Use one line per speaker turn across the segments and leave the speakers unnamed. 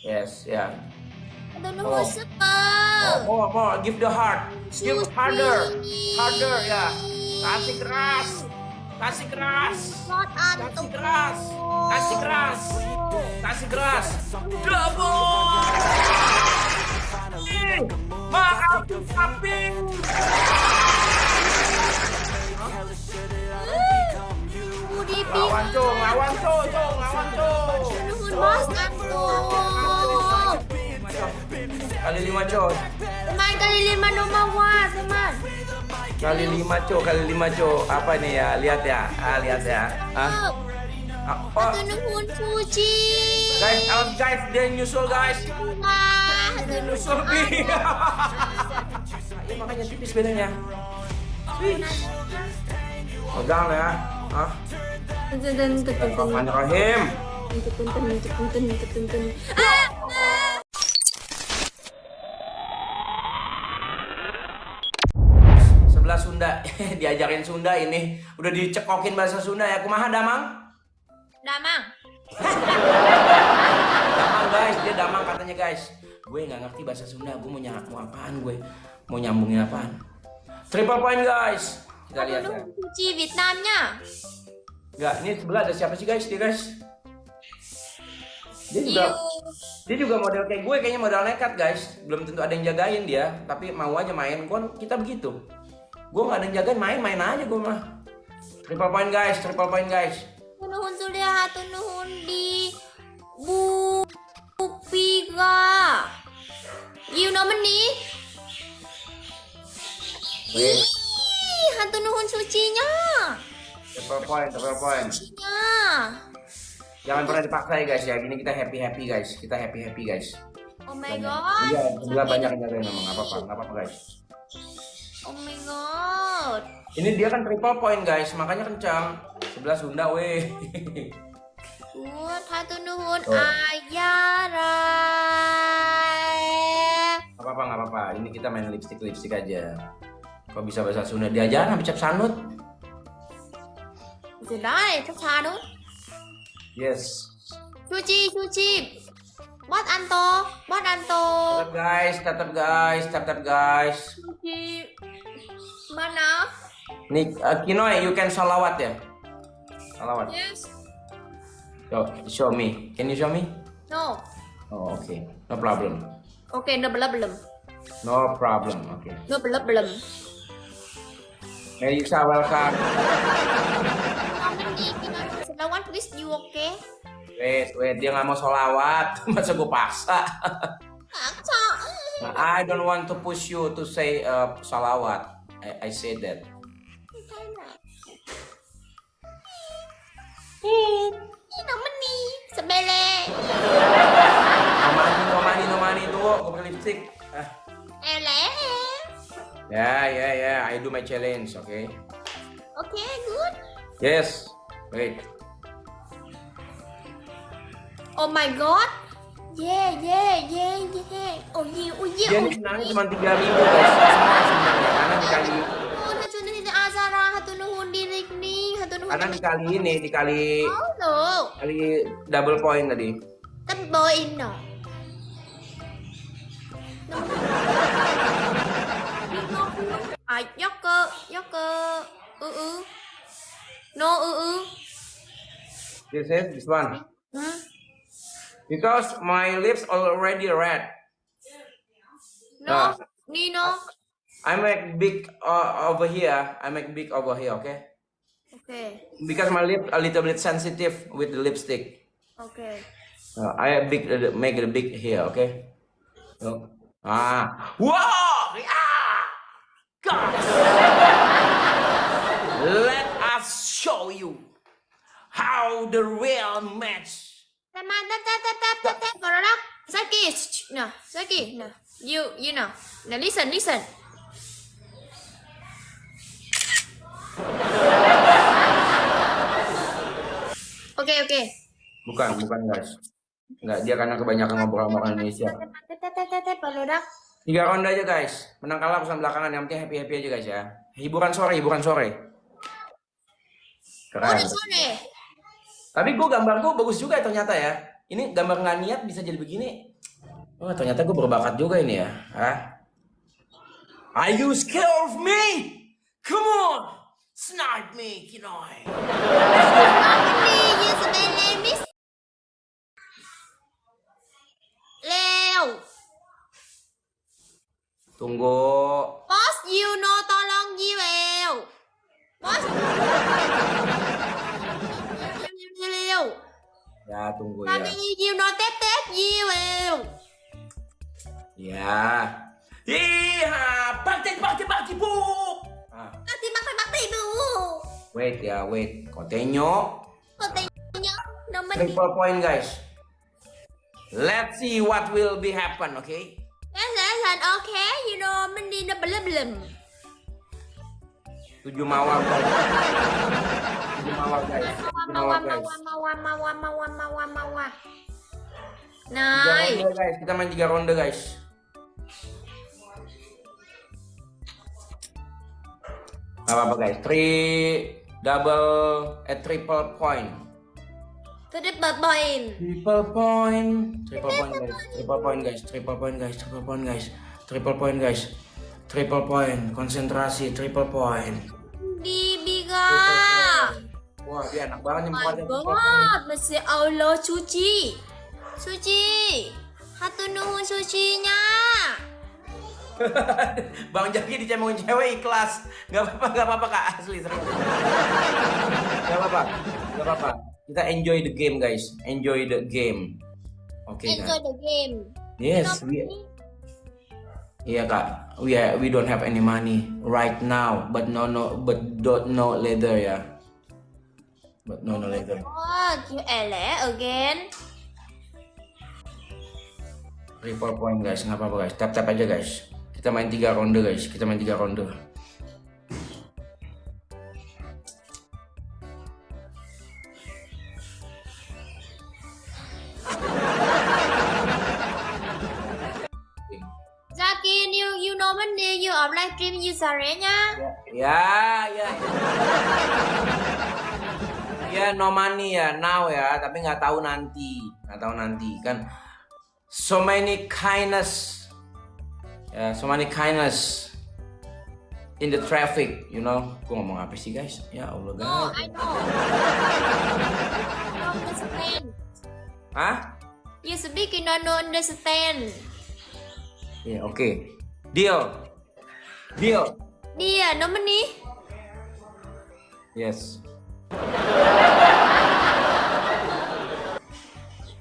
Yes, ya.
Hatur nuhun
Oh.
super.
Oh, more, more. Give the heart. Give
Sushi.
Harder. Harder, ya. Kasih keras. Kasih keras.
Not
Kasih
antum.
Keras. Kasih keras. Kasih keras. Double. Makasih sapi.
Budi
Lawan cong, lawan cong, cong, lawan cong.
Nuhun bos antum.
Kali lima cong.
Teman kali lima nomor one, teman.
Kali lima cong, kali lima cong. Apa ini ya? Lihat ya. Ah, lihat ya. Ah. Ah, oh.
Hatur nuhun Fuji.
Guys, awas guys, dia nyusul guys.
Wah, hatur nuhun.
Nyusul nih. Iya makanya tipis bedanya. Pegang ya. Ah. Bismillahirrahmanirrahim.
Ah!
Sebelah Sunda, diajarin Sunda ini. Udah dicekokin bahasa Sunda ya. Kumaha damang?
Damang.
Damang guys, dia damang katanya guys. Gue nggak ngerti bahasa Sunda, gue mau mau apaan gue? Mau nyambungin apaan? Triple point guys. Kita lihat ya.
Nuhun Fuji Vietnamnya.
Nggak, ini sebelah ada siapa sih guys? Dia guys. Dia juga
You.
dia juga model kayak gue kayaknya, modal nekat guys. Belum tentu ada yang jagain dia, tapi mau aja main. Kon kita begitu. Gue nggak ada yang jagain, main-main aja gue mah. Triple point guys, triple point guys.
Hatur nuhun Surya, hatur nuhun di Bu Piga. You know meni?
Wih.
Ih, hatur nuhun sucinya.
Triple point, triple point.
Sucinya.
Jangan pernah dipaksa ya guys ya. Gini kita happy happy guys. Kita happy happy guys.
Oh my
Banyak.
God.
Iya, sebelah banyak yang jagain memang. Nggak apa-apa, nggak apa-apa guys.
Oh my God.
Ini dia kan triple point guys, makanya kencang. Sebelah Sunda weh.
Good, hatur nuhun
Oh.
Ayara.
Nggak apa-apa, nggak apa-apa. Ini kita main lipstick lipstick aja. Kok bisa bahasa Sunda? Diajarin sama Cep Sanut.
Sudah, Cep Sanut.
Yes.
Suci, suci. Buat Anto, buat Anto.
Tetap guys, tetap guys, tetap guys.
Suci. Mana?
Nih, Kinoy, you can salawat ya? Salawat.
Yes.
Show, show me. Can you show me?
No.
Oh, oke. Okay. No problem.
Okay, no problem.
No problem. Oke. Okay.
No problem.
Melisa, welcome.
Selawat with you, okay?
Wait, wait, dia nggak mau solawat. Masa gue paksa?
Paksa.
I don't want to push you to say salawat. I say that.
Ini nomor sebele.
No money, no money, no money. Tunggu, gue pakai lipstick. Ah.
Ele.
Ya, ya, ya. I do my challenge, oke? Okay?
Okay, good.
Yes. Wait.
Oh my God. Yeah, yeah, yeah, yeah. Oh yeah, oh yeah.
Dia ini menangnya cuma 3.000 guys. Semua sebenarnya karena dikali karena dikali ini dikali kali double point tadi.
Double no. À, Joker, Joker, ư ư. No ư ư.
This is this one.
Hmm?
Because my lips already red.
No, Nino.
I make big over here. I make big over here, okay?
Okay.
Because my lip a little bit sensitive with the lipstick.
Okay.
I big make it big here, okay? So, ah, wow! Ah! Guys, let us show you how the real match.
Teman, tap tap tap tap tap tap. Saki, no, Saki, no. You know. Now listen, listen. Oke, oke.
Bukan, bukan guys. Enggak, dia karena kebanyakan ngobrol sama orang Indonesia. 3 ronde aja guys. Menang kalah urusan belakangan. Yang penting happy happy aja guys ya. Hiburan sore, hiburan sore. Keren.
Sore, sore.
Tapi gue gambar gue bagus juga ternyata ya. Ini gambar nggak niat bisa jadi begini. Oh, ternyata gue berbakat juga ini ya. Hah? Are you scared of me? Come on, snipe me, Kinoy.
Money you spend miss เร็ว
Tunggu.
Boss you know tolong you เร็ว Boss เร็ว
Ya, tunggu ya.
Family you know tép tép you เร็ว
Ya. Iya, bakti bakti bakti buk. Ah,
บักตีบักตีบักตีบู
wait ya, wait. Kotenyo.
ปกติเยอะน้ำมัน
Triple point, guys. Let's see what will be happen, okay?
แล้วแล้วโอเค you know มันดีนะบลึมบลึม
Tujuh mawar, guys. Tujuh mawar, guys. Tujuh
มาวา
mawar, guys.
มาวามาวามาวามาวามาวามาวานา
Tiga
ย
ronde, guys. Kita main tiga ronde, guys. Gak apa-apa, guys. Three double, triple point.
Triple point.
Triple point. Triple point, guys. Triple point, guys. Triple point, guys. Triple point, guys. Triple point, guys. Triple point. Konsentrasi, triple point.
ดีบีกา
Wah, dia enak banget nih
My
mukanya.
God, masih Allah cuci. Suci. Hatur nuhun sucinya.
Bang Jaki dicemongin cewek ikhlas. Gak apa-apa kak, asli serius. Gak apa-apa, gak apa-apa. Kita enjoy the game guys, enjoy the game. Oke
Enjoy
kak.
the game.
Yes, we. Iya kak, we don't have any money right now, but no no, but don't know later ya. But no no later.
God, you ele again.
Triple point guys, nggak apa-apa guys. Tap tap aja guys. Kita main tiga ronde guys, kita main tiga ronde.
Zaki, you know money, you off live stream you sarenya.
Ya, ya. Ya, no money ya now ya, tapi nggak tahu nanti, nggak tahu nanti kan. So many kindness, ya, so many kindness in the traffic, you know. Gue ngomong apa sih guys? Ya Allah
Oh,
guys.
I know. I don't understand.
Hah?
You speak, you don't understand.
Ya, oke. Deal. Deal.
Dia, no money.
Yes.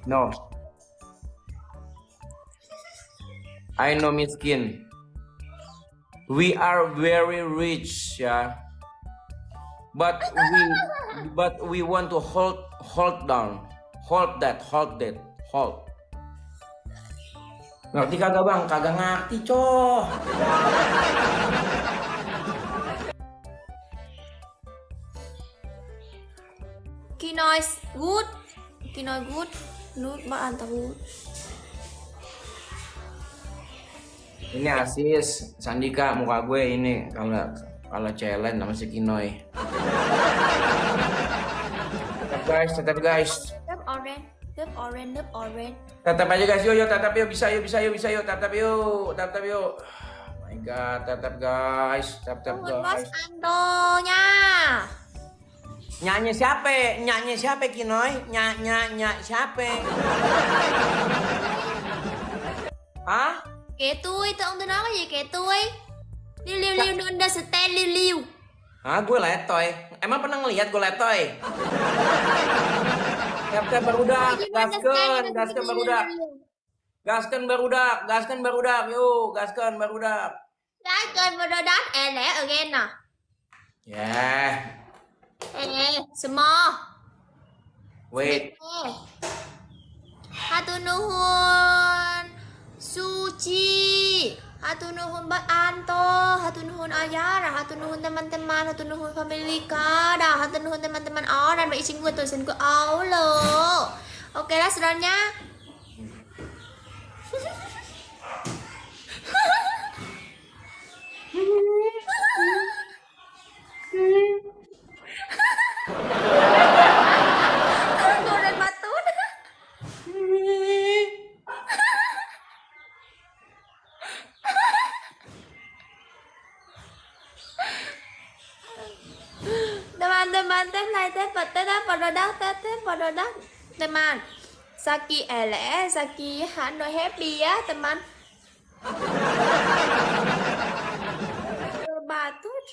No. I know miskin. We are very rich, yeah. But we but we want to hold down. Hold that, hold that, hold. Ngerti kagak bang? Kagak ngerti, coh.
Kinoy good. Kinoy good. Nut ba anta good.
Ini Asis, Sandika muka gue ini kalau kalau challenge sama si Kinoy. Tetap guys, tetap guys.
Love orange. Love orange. Love orange.
Tetap aja guys, yuk yuk tetap yuk bisa yuk bisa yuk bisa yuk tetap yuk, tetap yuk. Oh my god, tetap guys, tetap
Nuhun bos
guys.
Anto nya.
Nyanyi siapa? Nyanyi siapa Kinoy? Nya nya nya siapa? Hah?
Kệ tôi, tôi ông tôi nói cái gì kệ tôi. Liu liu liu no understand liu liu.
Hah, gue letoy. Emang pernah ngeliat gue letoy? Tap-tap barudak,
You
gaskeun,
understand,
gaskeun
liu, liu,
barudak.
liu.
Gaskeun barudak, gaskeun barudak, yuk, gaskeun barudak.
Cái kênh Product e lẻ again nè.
Yeah.
Eh, small.
Wait.
Eh. Hatur nuhun Suci. Hatur nuhun Mbak Anto, hatur nuhun Ayara, hatur nuhun teman-teman, hatur nuhun family Kada, hatur nuhun teman-teman orang và chính quyền tôi xin của áo lộ. Ok let's run nha. Golden batut. Tép product, tép tép product. Teman, Saki elek, Saki Hanoi happy ya, teman. Batut.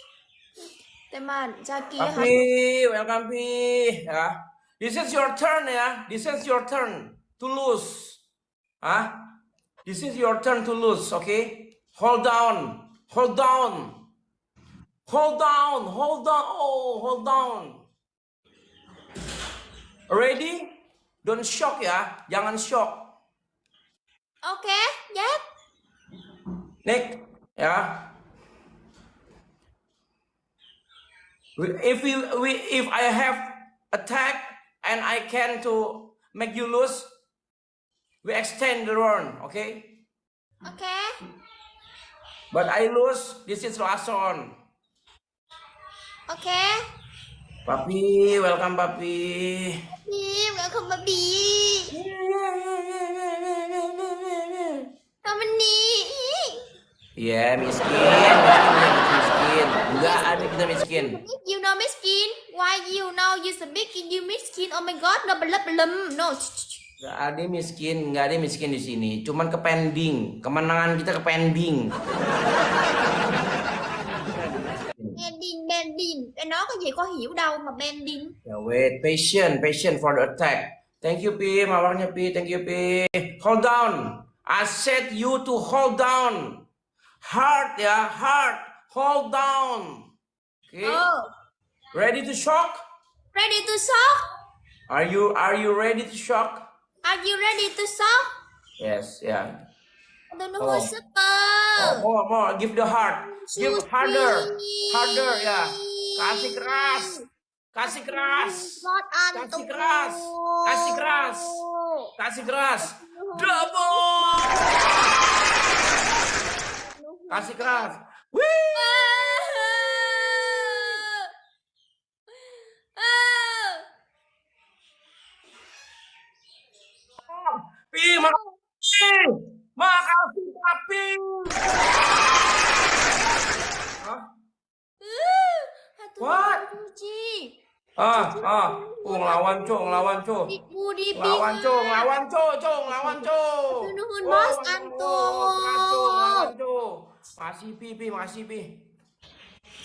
Teman, Saki
Papi, welcome Pi. Ya. This is your turn ya. This is your turn to lose. Hah? This is your turn to lose, okay? Hold down. Hold down. Hold down. Hold down. Oh, hold down. Ready? Don't shock ya. Jangan shock.
Okay, yes.
Nick, ya. If we if I have attack and I can to make you lose, we extend the round, okay?
Okay.
But I lose, this is last round.
Okay.
Papi, welcome Papi.
Pi, welcome Papi. Kamu nih.
Iya, miskin, miskin, miskin. Enggak ada kita miskin.
You know miskin. Why you know you speaking you miskin? Oh my God, no, belum belum. No.
Enggak ada miskin, enggak ada miskin di sini. Cuman ke pending, kemenangan kita ke pending.
Bending, bending. Em nói cái gì có hiểu đâu mà bending.
Ya wait, patient, patient for the attack. Thank you Pi, mawarnya Pi, thank you Pi. Hold down. I said you to hold down. Hard ya, hard. Hold down. Okay.
Oh.
Ready to shock?
Ready to shock?
Are you ready to shock?
Are you ready to shock?
Yes, yeah.
Don't
Oh.
super.
Oh, more, more. Give the heart. Give harder, harder ya. Kasih keras, kasih keras,
God.
Kasih keras, kasih keras, kasih keras. Double. Kasih keras. Wih. Pi, makasih. Makasih, Papi. Hah? What? Ah, ah. Oh, ngelawan, Cok, ngelawan, Cok. Ngelawan, Cok, ngelawan, Cok, Cok, ngelawan, Cok.
Nuhun,
Oh,
Bos
oh,
Anto.
keras, Cok, ngelawan, Cok. Makasih, Pi, Pi, makasih, Pi.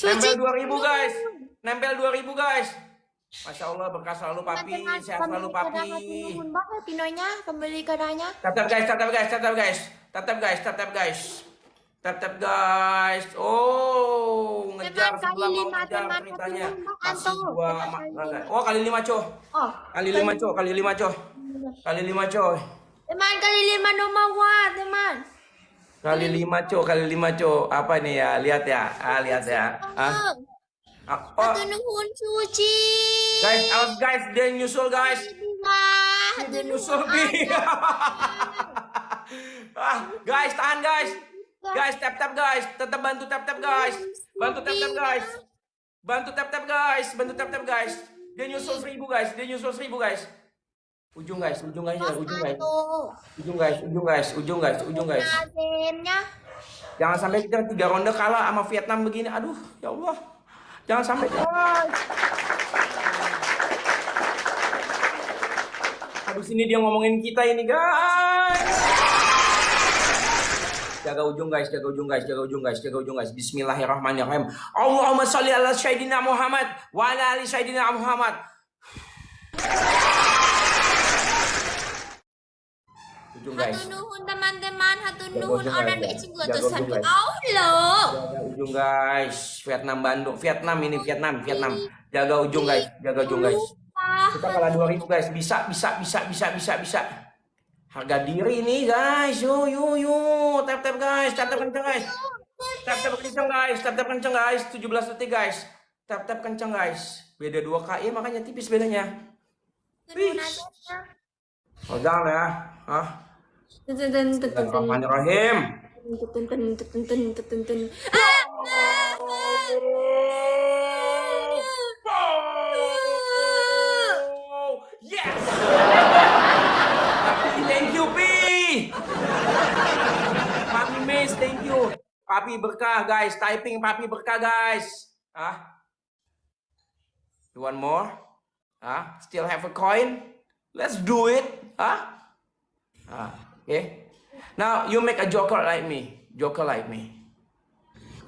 Nempel 2000, guys. Nempel 2000, guys. Masya Allah, berkah selalu, Papi. Sehat selalu, Papi.
Nuhun banget Pinoynya, pembeli kadanya.
Tap tap guys, tap tap guys, tap tap guys. Tap tap guys, tap tap guys. Tap tap guys. Oh, ngejar
Teman, kali
sebelah mau
lima,
ngejar
teman,
ceritanya.
satu lima,
Kasih
Anto.
dua
Teman, kali lima.
Oh, kali lima, coh.
Oh,
Kali lima, coh, kali lima, coh. Kali lima, coh.
Teman, kali lima nomor one, teman.
Kali lima, coh, kali lima, coh. Apa nih ya? Lihat ya. Ah, lihat ya. Ah. Ah, oh,
Hatur nuhun Suci.
Guys, awas guys, dia nyusul guys.
Wah,
Dia
hatur
nyusul
nuhun.
Pi. Ah, guys, tahan guys. Guys, tap tap guys, tetap bantu tap tap guys. Bantu tap tap guys. Bantu tap tap guys, bantu tap tap guys. Dia nyusul 1000 guys, dia nyusul 1000 guys. Ujung guys, ujung guys, ya,
Mas
ujung guys.
Anto.
Ujung guys, ujung guys, ujung guys, ujung guys.
Azemnya.
Jangan sampai kita tiga ronde kalah sama Vietnam begini. Aduh, ya Allah. Jangan sampai guys. Habis ini dia ngomongin kita ini guys. Jaga ujung guys, jaga ujung guys, jaga ujung guys, jaga ujung guys. Bismillahirrahmanirrahim. Allahumma sholli ala Sayyidina Muhammad wa ala ali Sayyidina Muhammad. Ujung guys.
Hatur nuhun teman-teman, hatur
Jaga
nuhun
ujung
orang
guys,
bị
jaga
tuh
ujung guys.
Allah.
Jaga ujung guys. Vietnam Bandung, Vietnam ini Vietnam, Vietnam. Jaga ujung guys, jaga ujung guys. Kita kalah 2000 guys. Bisa, bisa, bisa, bisa, bisa, bisa. Harga diri nih guys. Yo yo yo. Tap tap guys, tap tap kenceng guys. Tap tap kenceng guys, tap tap kenceng guys. 17 detik guys. Tap tap kenceng guys. Beda 2 KI makanya tipis bedanya.
Nuhun
Wih.
aja.
Hold down ya. Hah?
Tun tun tun tun tun
Bismillahirrahmanirrahim.
tun tun tun tun tun tun. Ah!
Oh, yes! Papi, thank you, Pi. Papi Miss, thank you. Papi berkah, guys. Typing Papi berkah, guys. Ah? You want more? Hah? Still have a coin? Let's do it. Hah? Ah, okay. Now you make a joker like me. Joker like me.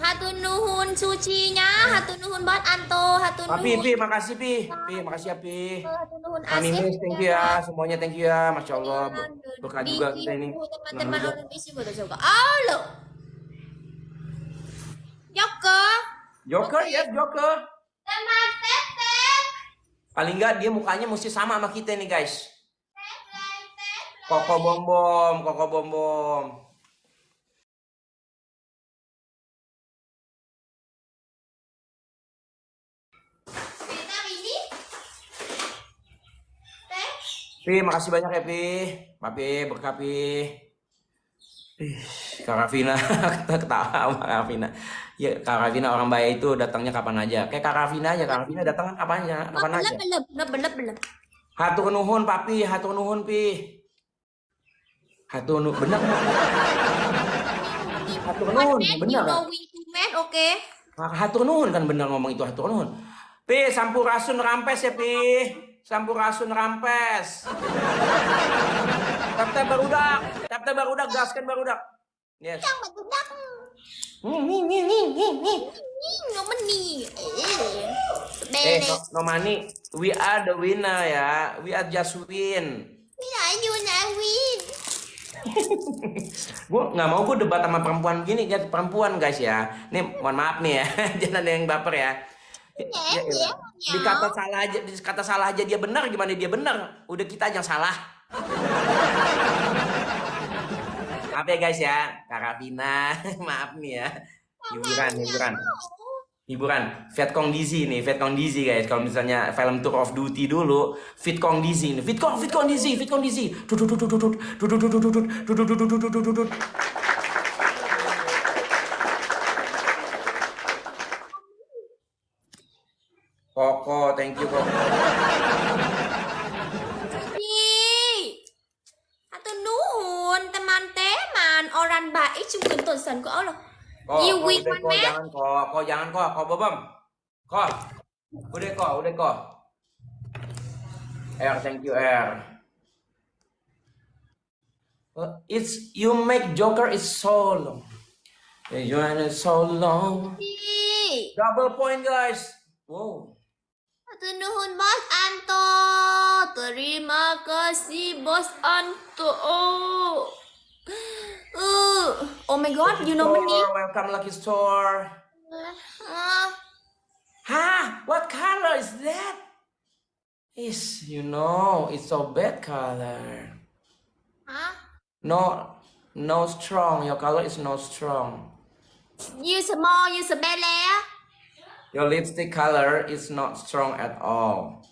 Hatur nuhun sucinya, hatur nuhun buat Anto, hatur
Papi,
nuhun.
Pi, makasih Pi. Pi, makasih ya Pi.
Hatur nuhun
Kami
Asif.
miss, thank you ya. Semuanya thank you ya. Masya Allah. Berkah juga kita ini.
Teman-teman orang isi juga. Halo. Joker.
Joker, ya Joker.
Teman tetep.
Paling nggak dia mukanya mesti sama sama kita nih guys. Koko bom bom, koko bom bom. Pi, makasih banyak ya Pi. Papi, berkah Pi. Ih, Kak Rafina, ketawa sama Kak Rafina. Ya, Kak Rafina orang baik itu datangnya kapan aja. Kayak Kak Rafina aja, Kak Rafina datang kapan aja, kapan aja.
Belum, belum.
Hatur nuhun Papi, hatur nuhun Pi. Hatur nuhun, bener nggak? Hatur nuhun, bener.
Oke.
Hatur nuhun kan bener ngomong itu hatur nuhun. Pi, sampurasun rampes ya Pi. Sampurasun rampes. Tap-tap barudak, tap-tap barudak, gaskan barudak. Yes.
Yang barudak.
Nih, nih, nih, nih, nih.
No money.
Eh, no, no money. We are the winner ya. We are just win.
We are you win.
Gue nggak mau gue debat sama perempuan gini, guys. Perempuan guys ya. Nih, mohon maaf nih ya. Jangan ada yang baper ya. Ya, ya. Dikata salah aja, dikata salah aja dia benar, gimana dia benar? Udah kita aja yang salah. Maaf ya guys ya, Kak Rafina, maaf nih ya. Hiburan, hiburan. Hiburan. Vietcong Dizzy nih, Vietcong Dizzy guys. Kalau misalnya film Tour of Duty dulu, Vietcong Dizzy nih. Vietcong, Vietcong Dizzy, Vietcong Dizzy. Dudut dudut dudut dudut dudut dudut dudut dudut dudut dudut. Koko, thank you Koko.
Hatur nuhun teman-teman orang baik cuma tulisan ku Allah.
Kok,
You
kok,
win
udah
one
kok,
man.
jangan kok, kok jangan kok, kok bobom. Kok. Udah kok, udah kok. R, thank you R. It's you make Joker is so long. You are so long. Double point guys. Wow.
Hatur nuhun Bos Anto. Terima kasih Bos Anto. Oh my god, you know me.
Welcome Lucky Store. Hah? What color is that? Is you know, it's so bad color.
Hah?
No, no strong. Your color is no strong.
You small, you smell.
Your lipstick color is not strong at all.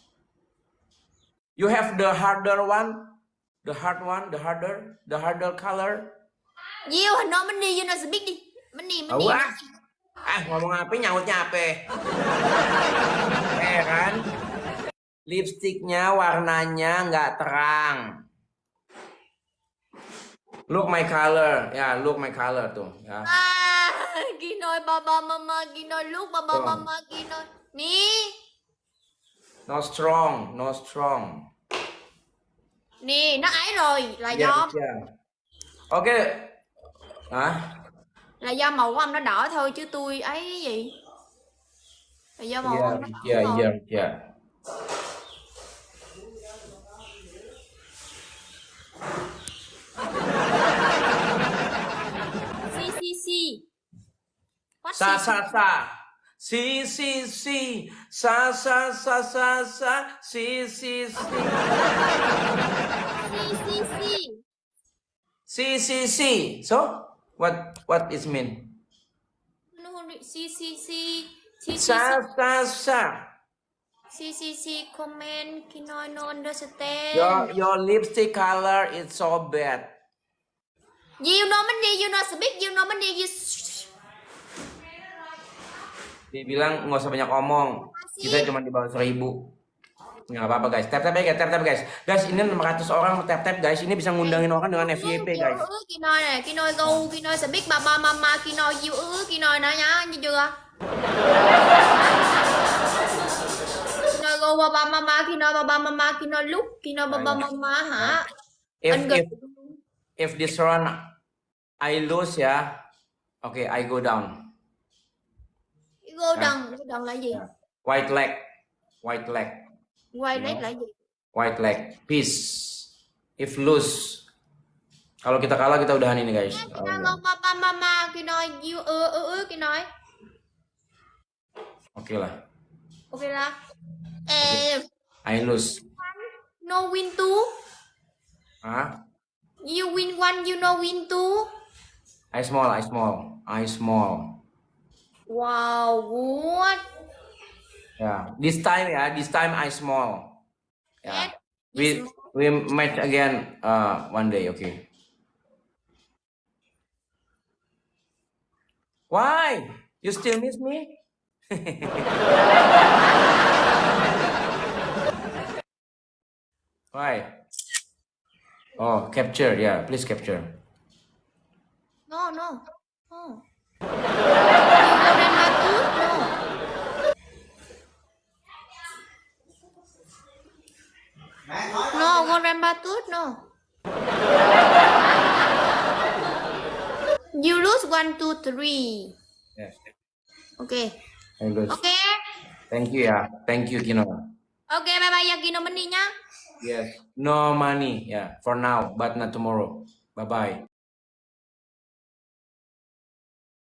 You have the harder one, the hard one, the harder color.
You no money, you know speak đi. Money, money.
Tahu ah. Ah, ngomong apa nyautnya apa? Eh kan? Lipsticknya warnanya nggak terang. Look my color, ya look my color tuh, ya.
Ah, Ginoy baba mama, Ginoy look baba
Tuh.
Mama, Ginoy. Nih,
No strong, no strong.
nè, nó ấy rồi, là
Iya,
do
iya. Oke. Hah?
là do màu của ông nó đỏ thôi chứ tôi ấy cái gì. Là do màu của
Iya,
ông nó đỏ
iya,
thôi.
Iya, iya.
C C C. What
Sa
C, C?
Sa sa. Si si si. Sa sa sa sa sa. Si si si.
C C C.
Si si si. So, what is mean?
C C C C C
Sa sa sa.
C C C comment Ginoy no understand.
Your lipstick color is so bad.
You know money, you know speak, you know money, you
Dia bilang nggak usah banyak omong. Kita cuma di bawah 1000. Nggak apa-apa guys. Tap tap ya guys, tap tap guys. Guys, ini 600 orang tap tap guys. Ini bisa ngundangin orang dengan FYP guys.
Ginoy này, Ginoy go, Ginoy speak baba mama, Ginoy you Ginoy nói nhá, như chưa? Ginoy go go baba mama khi nói baba mama, khi nói lúc khi nói baba
Yeah.
mama hả?
If
Anh gần
if this round I lose, yeah, okay, I go down.
Go
Yeah.
down, go down là gì?
White leg, white leg,
White leg là gì?
White leg. Peace. If lose, kalau kita kalah, kita udahan ini, guys.
Khi nói go baba mama, khi nói you ư ư ư khi nói.
Oke lah.
Ok là. Eh,
I lose.
No win two.
Hah?
You win one, you no win two.
I small, I small, I small.
Wow, good.
Yeah, this time, yeah, this time I small. Yeah,
Yes.
we match again one day, okay. Why? You still miss me? Why? Oh, capture, yeah, please capture.
No. No. You go down batut? No. No, go down batut? No. You lose one, two, three.
Yes,
Okay.
I lose.
Okay.
Thank you, yeah. Thank you, Kino.
Okay, bye bye Yakino money nhá.
Yes. No money, yeah, for now, but not tomorrow. Bye bye.